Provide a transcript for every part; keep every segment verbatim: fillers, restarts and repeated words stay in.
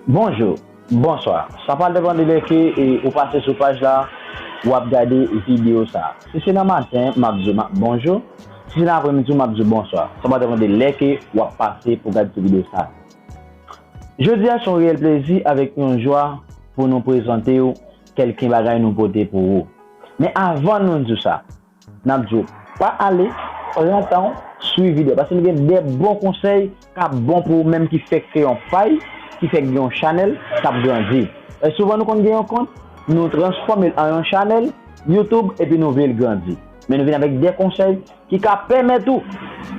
Bonjou, bonswa. Sa pral depann de lè ke e, ou pase sou paj la, w ap gade videyo sa. Si se nan maten, m ap di w ma- bonjou. Si se nan apremidi, m ap di w bonswa. Sa pral depann de lè ke w ap pase pou gade ti videyo sa. Jodi a se yon reyèl plezi avèk yon jwa pou nou prezante w kèlke bagay nou pote pou ou. Men avan nou di w sa, n ap di w, pa ale, pran tan w, swiv videyo. Paske nou gen de bon konsèy k ap bon pou ou menm ki fèk kreye yon pay, ki fèk gen yon chanèl k ap grandi. E souvan nou konn gen yon kont, nou transfòme l an yon chanèl YouTube epi nou vle l grandi. Men nou vin avèk de konsèy ki ka pèmèt ou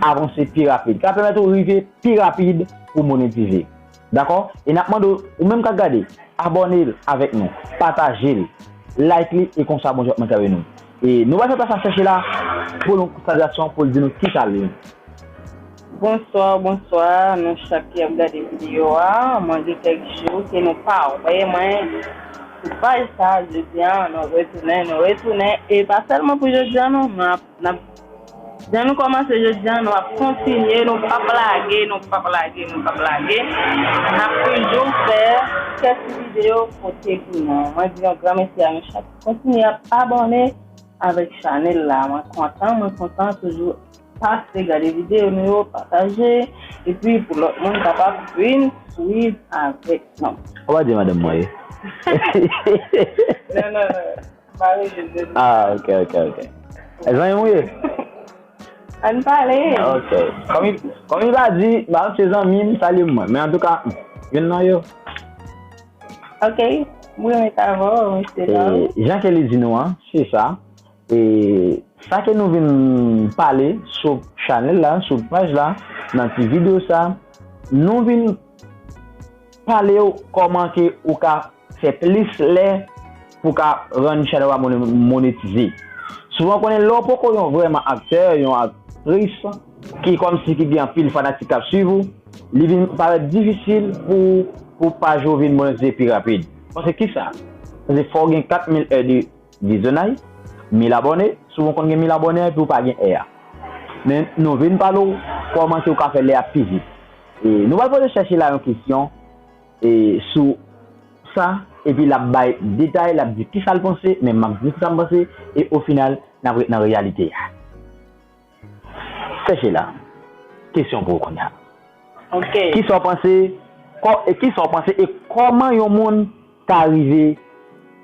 avanse pi rapid, ka pèmèt ou rive pi rapid pou monetize. Dakò? E n ap mande w, ou menm k ap gade, abòne l avèk nou, pataje l, like li, e konsa Bondye ap mwen kare nou. E nou pral fè plas a Chèche la pou yon ti salyasyon pou l di nou kisa l ye. Bonswa, bonswa, nou chak ki ap gade videyo a. Mwen gen kèk jou ke nou pa wè mwen sou paj sa, jodi a, nou retounen, nou retounen. E pa sèlman pou jodi a, non, nou ap, n ap, jan nou kòmanse jodi a, nou ap kontinye, nou p ap lage, nou p ap lage, nou p ap lage. N ap toujou fè kèk ti videyo pote pou nou. Mwen di yon gran mèsi a nou chak. Kontinye ap abòne avèk chanèl la. Mwen kontan, mwen kontan toujou pase gade videyo nou yo, pataje, epi pou lòt moun kapab vin swiv avèk nou. Ou pa di madanm mwen ye. Non, non, non. M pa rele l. Ah, ok, ok, ok. E zanmi w ye? Ann pale. Ok. Kòm li, kòm li pa di, m pa se zanmi m, salye mwen. Men antouka, youn nan yo. Ok, m remèt avè w, mesye dam. E, jan ke li di nou an, se sa. E sa ke nou vin pale sou chanèl la, sou paj la, nan ti videyo sa, nou vin pale w kòman ke ou ka fè plis lè pou w ka rann chanèl ou a mone- monetize. Souvan konnen lè w poko yon vrèman aktè, yon aktris ki kòmsi ki gen anpil fanatik k ap swiv ou, li vin parèt difisil pou pou paj ou vin monetize pi rapid. Paske kisa? Paske fò w gen kat mil è de vizyonay, mil abòne, souvan w konn gen mil abòne epi w pa gen è a. Men nou vin pale w kòman ke w ka fè lè a pi vit. E nou pral poze Chèche la yon kesyon e sou sa, epi l ap bay detay, l ap di kisa l panse, men m ap di kisa m panse, e ofinal, n ap ret nan reyalite a. Chèche la. Kesyon pou ou kounye a. Ok. Kisa w panse, kò- e kisa w panse e kòman yon moun ka rive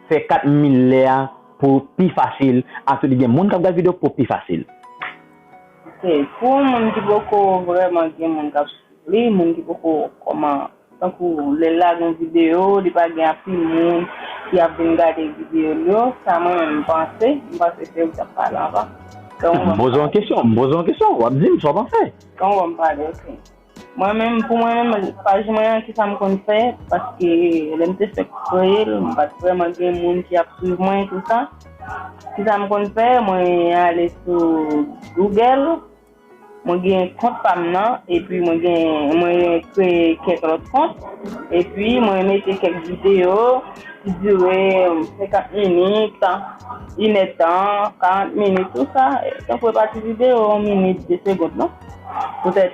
fè kat mil lè a pou pi fasil, atou li gen moun k ap gad videyo pou pi fasil? Ok, pou yon moun ki poko vrèman gen moun k ap swiv li, moun ki poko kòman, tankou lè l lage yon videyo, li pa gen anpil moun ki ap vin gade videyo l yo, sa mwen menm m panse, m panse se ou k t ap pale anvan. M poze yon kesyon, m poze yon kesyon, w ap di m sa w panse. Kòman w pale, ok. Mwen menm, pou mwen menm, paj mwen an, kisa m konn fè, paske lè m te fèk kreye l, m pa t vrèman gen moun ki ap swiv mwen, tou sa. Kisa m konn fè, mwen ale sou Google, mwen gen kont pa m nan, epi mwen gen, mwen kreye kèk lòt kont, epi mwen mete kèk videyo ki dire senkant minit, inèdtan, karant minit, tou sa. Tankou e pa ti videyo, yon minit, de segond, non. Poutèt,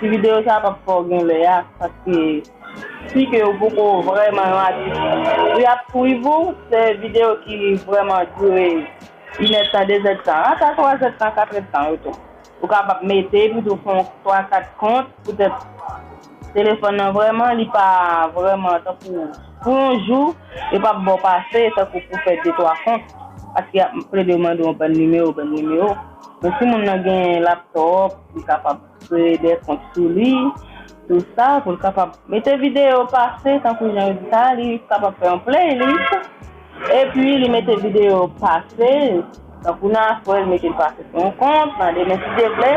ti videyo sa p ap fè w gen lè a, paske si ke ou poko vrèman yon atis, pou y ap swiv ou, se videyo ki vrèman dire inèdtan, dezèdtan, ata twazèdtan, katrèdtan yo tou. Ou kapab mete, epi tou fè yon twa, kat kont, poutèt telefòn nan vrèman, li pa vrèman tankou pou yon jou, yo p ap ba w pase tankou pou fè de, twa kont. Paske y ap plede mande w bann nimewo, bann nimewo. Men si moun nan gen laptòp, li kapab kreye de kont sou li, tou sa, pou l kapab mete videyo pase, tankou jan yo di sa, li kapab fè yon playlist, epi li mete videyo pase, tankou nan aswè, li mete l pase sou yon kont, nan demen, si Dye vle,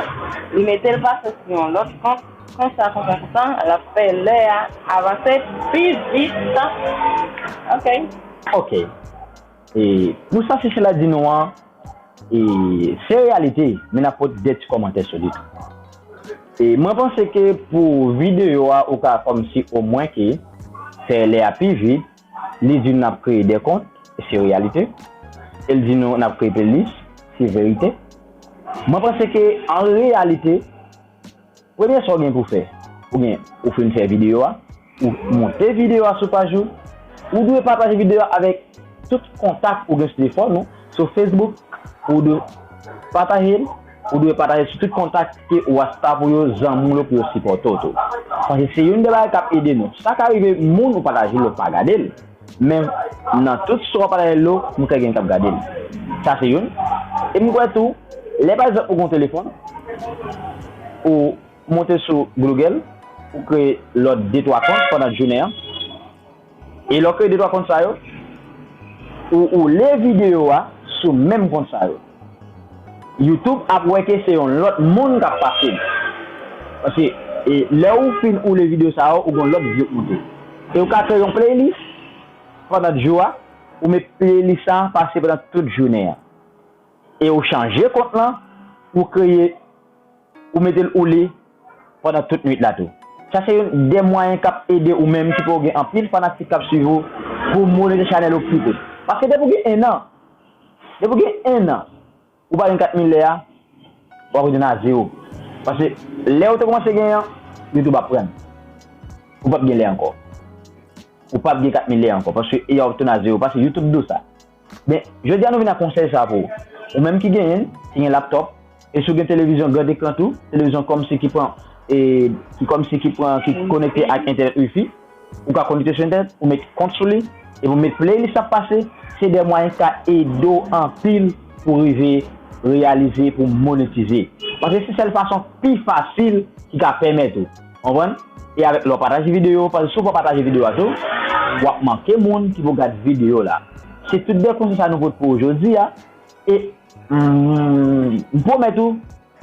li mete l pase sou yon lòt kont, konsa, konsa, konsa, l ap fè lè a avanse pi vit. Ok. Ok. E, pou sa Chèche la di nou an, e, se reyalite, men n ap pote de ti kòmantè sou li tou. E, mwen panse ke pou videyo a, ou ka kòmsi omwen ke fè lè a pi vit, li di n ap kreye de kont, se reyalite. E l di nou n ap kreye playlist, se verite. Mwen panse ke an reyalite, premye sa w gen pou fè, ou gen, ou fin fè videyo a, ou monte videyo a sou paj ou, ou dwe pataje videyo a avèk tout kontak ou gen sou telefòn ou, sou Facebook, ou dwe pataje l, ou dwe pataje l sou tout kontak ke WhatsApp ou yo, zanmi w yo pou yo sipòte w tou. Paske se youn de bagay k ap ede nou. Sa ka rive moun ou pataje l, yo pa gade l. Men nan tout sa w ap pataje l yo, m kwè gen k ap gade l. Sa se youn. E m kwè tou, lè pa egzanp ou gen yon telefòn, ou monte sou Google, ou kreye lòt de twa kont pandan jounen an. E lè w kreye de twa kont sa yo, ou, ou woule videyo a sou menm kont sa yo. YouTube ap wè ke se yon lòt moun k ap pase l. Paske e, lè ou fin woule videyo sa yo, ou gen yon lòt videyo k monte. E ou ka kreye yon playlist pandan jou a, ou met playlist sa pase pandan tout jounen an. E ou chanje kont lan, ou kreye, ou mete l woule pandan tout nwit la tou. Sa se youn de mwayen k ap ede ou menm ki poko gen anpil fanatik k ap swiv ou pou w monetize chanèl ou pi vit. Paske depi w gen enn an, depi w gen enn an, ou pa gen kat mil lè a, w ap retounen a zewo. Paske lè ou te kòmanse genyen an, YouTube ap pran l. Ou p ap gen lè ankò. Ou p ap gen kat mil lè ankò. Paske e a w ap tounen a zewo. Paske YouTube di w sa. Men, jodi a nou vin ak konsèy sa pou ou. Ou menm ki genyen l, ki gen laptòp, e si w gen televizyon grand ekran tou, televizyon kòmsi ki pran, e, ki kòmsi ki pran, ki konekte ak entènèt wifi, ou ka konekte sou entènèt, ou met kont sou li, epi ou met playlist ap pase, se de mwayen ki ka ede w anpil pou rive reyalize, pou monetize. Paske se sèl fason pi fasil ki ka pèmèt ou. Konprann? E avèk lè w pataje videyo, paske si w pa pataje videyo a tou, w ap manke moun ki pou gad videyo la. Se tout de konsèy sa nou pote pou ou jodi a. E, mm, m pwomèt ou,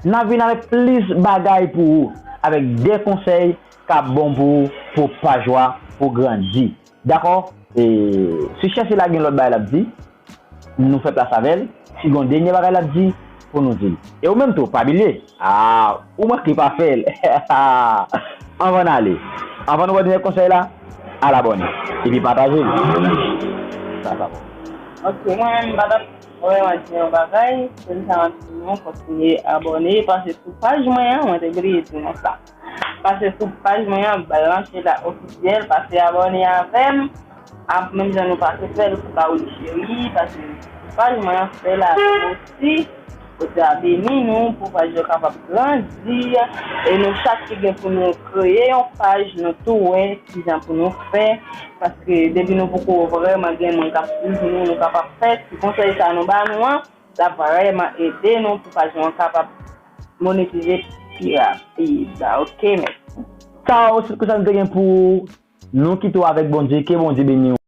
n ap vin avèk plis bagay pou ou, avèk de konsèy k ap bon pou ou, pou paj ou a, pou grandi. Dakò? E, si chèche la gen lòt bagay l ap di, nou fè plas avè l. Si gen yon dènye bagay l ap di, pou nou di l. E ou menm tou, pa bliye. A, ou manke pa fè l. Anvan n ale, anvan nou ba dènye konsèy la, al abòne. Epi pataje l. Sa, sa bon. Ok, mwen menm, m pa t ap vrèman di yon bagay. Sèl sa m ap di nou, kontinye abòne, pase sou paj mwen an, mwen te bliye di nou sa. Pase sou paj mwen an, Blanchela Ofisyèl, pase abòne avè m. Ap menm jan nou pase fè l pou Kaouli Cheri, pase sou paj mwen an, fè l avè m osi. Bondye a beni nou pou paj yo kapab grandi. E nou chak ki gen pou nou kreye yon paj, nou tou wè kijan pou nou fè. Paske depi nou poko vrèman gen moun k ap swiv nou, nou kapab fè ti konsèy sa nou ba nou an, l ap vrèman ede nou pou paj nou an kapab monetize pi rapid. Ok, mèsi. Sa, se tout sa nou te gen pou nou kite w avèk Bondye, ke Bondye beni w.